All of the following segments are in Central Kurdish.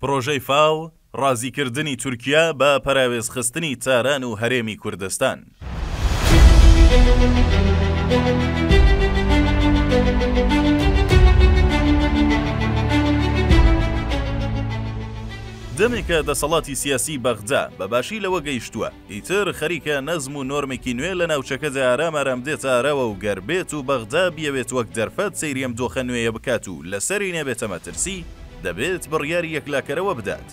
پڕۆژەی فاو، ڕازیکردنی تورکیا بە پەراوێزخستنی تاران و هەرێمی کوردستان. دەمێکە دەسەڵاتی سیاسی بەغدا بە باشی لەوە گەیشتووە، ئیتر خەریکە نەزم و نۆرمێکی نوێ لە ناوچەکەدا ئارام ئارام دێتە ئاراوە و گەر بێت و بەغدا بیەوێت وەک دەرفەت سەیری ئەم دۆخە نوێیە بکات و لەسەری نەبێتە مەترسی، دەبێت بڕیاری یەکلاکەرەوە بدات.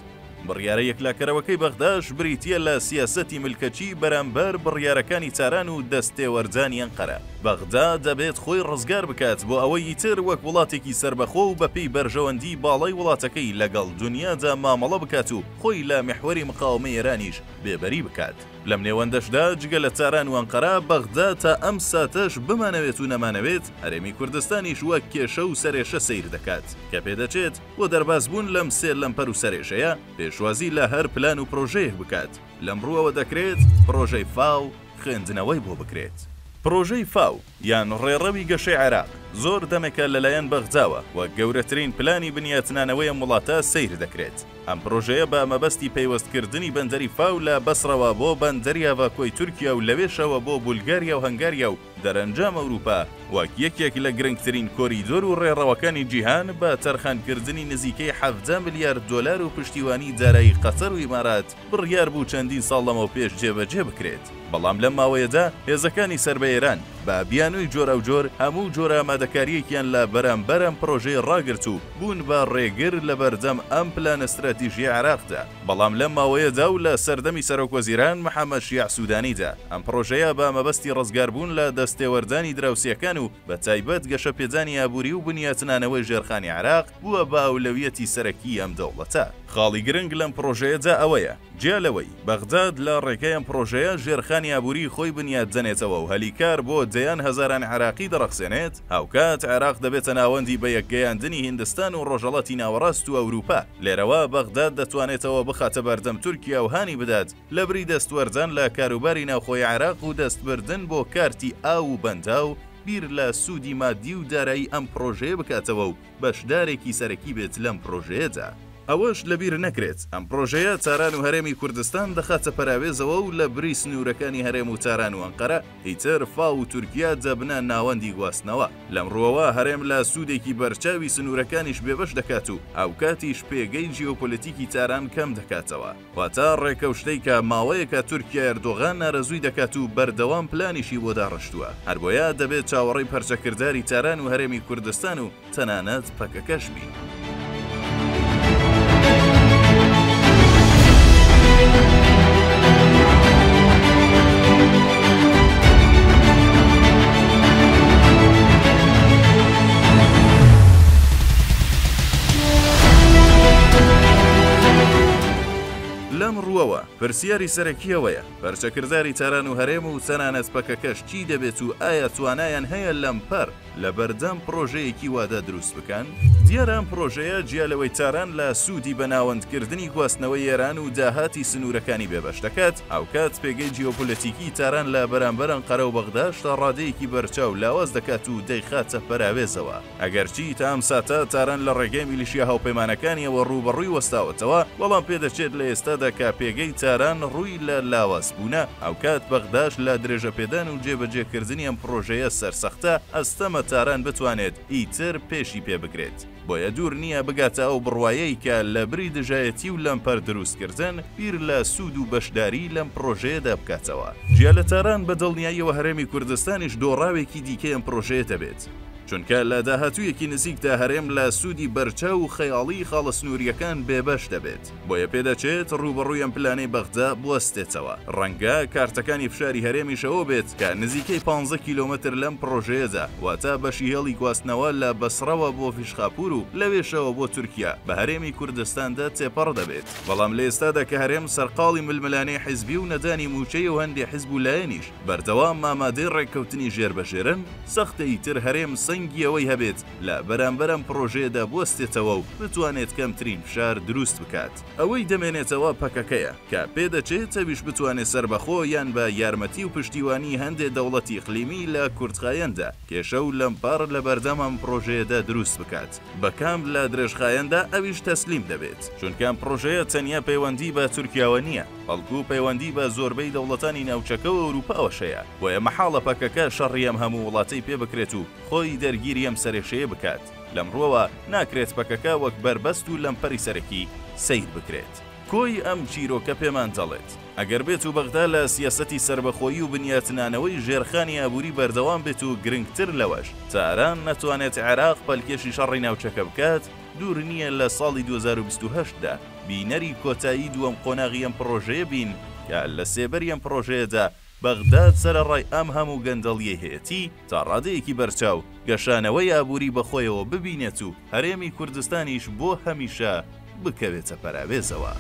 بڕیارە یەکلاکەرەوەکەی بەغداش بریتییە لە سیاسەتی ملکەچی بەرامبەر بڕیارەکانی تاران و دەستتێوەردانی ئەنقەرە. بەغدا دەبێت خۆی ڕزگار بکات بۆ ئەوەی ئیتر وەک وڵاتێکی سەربەخۆ و بەپێی بەرژەوەندیی باڵای وڵاتەکەی لەگەڵ دونیادا مامەڵە بکات و خۆی لە میحوەری مقاوەمەی ئێرانیش بێبەری بکات. لەم نێوەندەشدا جگە لە تاران و ئەنقەرە، بەغدا تا ئەم ساتەش بمانەوێت و نەمانەوێت هەرێمی کوردستانیش وەک کێشە و سەرێشە سەیر دەکات، کە پێدەچێت بۆ دەربازبوون لەم سێ لەمپەر و سەرێشەیە پێشوازی لە هەر پلان و پرۆژەیەک بکات. لەم ڕووەوە دەکرێت پرۆژەی فاو خوێندنەوەی بۆ بکرێت. پرۆژەی فاو یان ڕێڕەوی گەشەی عێراق زۆر دەمێکە لەلایەن بەغداوە وەک گەورەترین پلانی بنیاتنانەوەی ئەم وڵاتە سەیر دەکرێت. ئەم پرۆژەیە بە مەبەستی پەیوەستکردنی بەندەری فاو لە بەسڕەوە بۆ بەندەری ئاڤاکۆی تورکیا و لەوێشەوە بۆ بولگاریا و هەنگاریا و دەرەنجام ئەوروپا وەک یەکێک لە گرنگترین کۆریدۆر و ڕێڕەوەکانی جیهان بە تەرخانکردنی نزیکەی 17 ملیار دۆلار و پشتیوانی دارایی قەتەر و ئیمارات بڕیار بوو چەندین ساڵ لەمەوپێش جێبەجێ بکرێت، بەڵام لەم ماوەیەدا هێزەکانی سەر بە ئێران بە بیانووی جۆراوجۆر هەموو جۆرە ئامادەکارییەکیان لە بەرامبەر ئەم پڕۆژەیە ڕاگرت و بوون بە ڕێگر لەبەردەم ئەم پلانە ستراتیژییەی عێراقدا. بەڵام لەم ماوەیەدا و لە سەردەمی سەرۆکوەزیران محەمەد شیاع سوودانیدا ئەم پڕۆژەیە بە مەبەستی ڕزگاربوون لە دەستێوەردانی دراوسێکان و بە تایبەت گەشەپێدانی ئابووری و بنیاتنانەوەی ژێرخانی عێراق بووە بە ئەولەویەتی سەرەکیی ئەم دەوڵەتە. خاڵی گرنگ لەم پڕۆژەیەدا ئەوەیە، جیا لەوەی بەغداد لە ڕێگای ئەم پڕۆژەیە ژێرخانی ئابووریی خۆی بنیات دەنێتەوە و هەلی کار بۆ دەیان هەزاران عێراقی دەڕەخسێنێت، هاوکات عێراق دەبێتە ناوەندی بەیەکگەیاندنی هیندستان و ڕۆژهەڵاتی ناوەڕاست و ئەوروپا. لێرەوە بەغداد دەتوانێتەوە بخاتە بەردەم تورکیا و هانی بدات لەبری دەستوەردان لە کاروباری ناوخۆی عێراق و دەستبردن بۆ کارتی ئاو و بەنداو بیر لە سوودی مادی و دارایی ئەم پڕۆژەیە بکاتەوە و بەشدارێکی سەرەکی بێت لەم پڕۆژەیەدا. ئەوەش لەبیر نەکرێت ئەم پڕۆژەیە تاران و هەرێمی کوردستان دەخاتە پەراوێزەوە و لە بری سنوورەکانی هەرێم و تاران و ئەنقەرە ئیتر فاو و تورکیا دەبنە ناوەندی گواستنەوە. لەم ڕووەوە هەرێم لە سوودێکی بەرچاوی سنوورەکانیش بێبەش دەکات و هاوکاتیش پێگەی جیۆپۆلەتیکی تاران کەم دەکاتەوە. واتە ڕێکەوشتەی کە ماوەیەکە تورکیا ئەردۆغان ئارەزووی دەکات و بەردەوام پلانیشی بۆ داڕشتووە. هەربۆیە دەبێت چاوەڕێی پەرچەکرداری تاران و هەرێمی کوردستان و تەنانەت پەکەکەش بین. لەم ڕووەوە پرسیاری سەرەکی ئەوەیە، پەرچەکرداری تاران و هەرێم و تەنانەت پەکەکەش چی دەبێت و ئایا توانایان هەیە لەمپەر لەبەردەم پڕۆژەیەکی وادا دروست بکەن؟ دیارە ئەم پڕۆژەیە جیا لەوەی تاران لە سوودی بەناوەندکردنی گواستنەوەی ئێران و داهاتی سنوورەکانی بێبەش دەکات، هاوکات پێگەی جیۆپۆلەتیکی تاران لە بەرامبەر ئەنقەرە و بەغداش تا ڕادەیەکی بەرچاو لاواز دەکات و دەیخاتە پەراوێزەوە. ئەگەرچی تا ئەم ساتە تاران لە ڕێگەی میلیشیا هاوپەیمانەکانیەوە ڕووبەڕووی وەستاوەتەوە، بەڵام پێدەچێت لە ئێستادا کە پێگەی تاران ڕووی لە لاوازبوونە، هاوکات بەغداش لە درێژەپێدان و جێبەجێکردنی ئەم پڕۆژەیە سەرسەختە، ئەستەمە تاران بتوانێت ئیتر پێشی پێ بگرێت. بۆیە دوور نییە بگاتە ئەو بڕوایەی کە لەبری دژایەتی و لەمپەر دروستکردن، بیر لە سوود و بەشداری لەم پڕۆژەیەدا بکاتەوە. جیا لە تاران، بە دڵنیاییەوە هەرێمی کوردستانیش دۆڕاوێکی دیکەی ئەم پڕۆژەیە دەبێت. چونکە لە داهاتوویەکی نزیکدا هەرێم لە سوودی بەرچاو و خەیاڵیی خاڵە سنوورییەکان بێبەش دەبێت. بۆیە پێدەچێت ڕووبەڕووی ئەم پلانەی بەغدا بوەستێتەوە. ڕەنگە کارتەکانی فشاری هەرێمیش ئەوە بێت کە نزیکەی پانزە کیلۆمەتر لەم پڕۆژەیەدا، واتە بەشی هێڵی گواستنەوە لە بەسڕەوە بۆ فیشخاپوور و لەوێشەوە بۆ تورکیا، بە هەرێمی کوردستاندا تێپەڕ دەبێت. بەڵام لە ئێستادا کە هەرێم سەرقاڵی ململانێی حیزبی و نەدانی مووچەی و هەندێ حیزب و لایەنیش بەردەوام ئامادەی ڕێککەوتنی ژێربەژێرن، سەختە ئیتر هەرێم سەنگی. دەنگی ئەوەی هەبێت لە بەرامبەر ئەم پڕۆژەیەدا بوەستێتەوە و بتوانێت کەمترین فشار دروست بکات. ئەوەی دەمێنێتەوە پەکەکەیە، کە پێدەچێت ئەویش بتوانێت سەربەخۆ یان بە یارمەتی و پشتیوانی هەندێ دەوڵەتی ئیقلیمی لە کورتخایەندا کێشە و لەمپەڕ لەبەردەم ئەم پڕۆژەیەدا دروست بکات. بە کام لە درێژخایەندا ئەویش تەسلیم دەبێت، چونکە ئەم پڕۆژەیە تەنیا پەیوەندی بە تورکیاوە نییە، بەڵکو پەیوەندی بە زۆربەی دەوڵەتانی ناوچەکە و ئەوروپاوەش هەیە، بۆیە مەحاڵە پەکەکە شەڕی ئەم هەموو وڵاتەی پێ بکرێت و خۆی دەرگیری ئەم سەرێشەیە بکات. لەم ڕووەوە ناکرێت پەکەکە وەک بەربەست و لەمپەری سەرەکی سەیر بکرێت. کۆی ئەم چیرۆکە پێمان دەڵێت، ئەگەر بێت و بەغدا لە سیاسەتی سەربەخۆیی و بنیاتنانەوەی ژێرخانی ئابووری بەردەوام بێت و گرنگتر لەوەش تاران نەتوانێت عێراق پەلکێشی شەڕی ناوچەکە بکات، دوور نییە لە ساڵی 2028 دا بینەری کۆتایی دووەم قۆناغی ئەم پڕۆژەیە بین کە لە سێبەری ئەم پڕۆژەیەدا بەغداد سەرەڕای ئەم هەموو گەندەڵییەی هەیەتی، تا ڕادەیەکی بەرچاو گەشانەوەی ئابووری بەخۆیەوە ببینێت و هەرێمی کوردستانیش بۆ هەمیشە بکەوێتە پەراوێزەوە.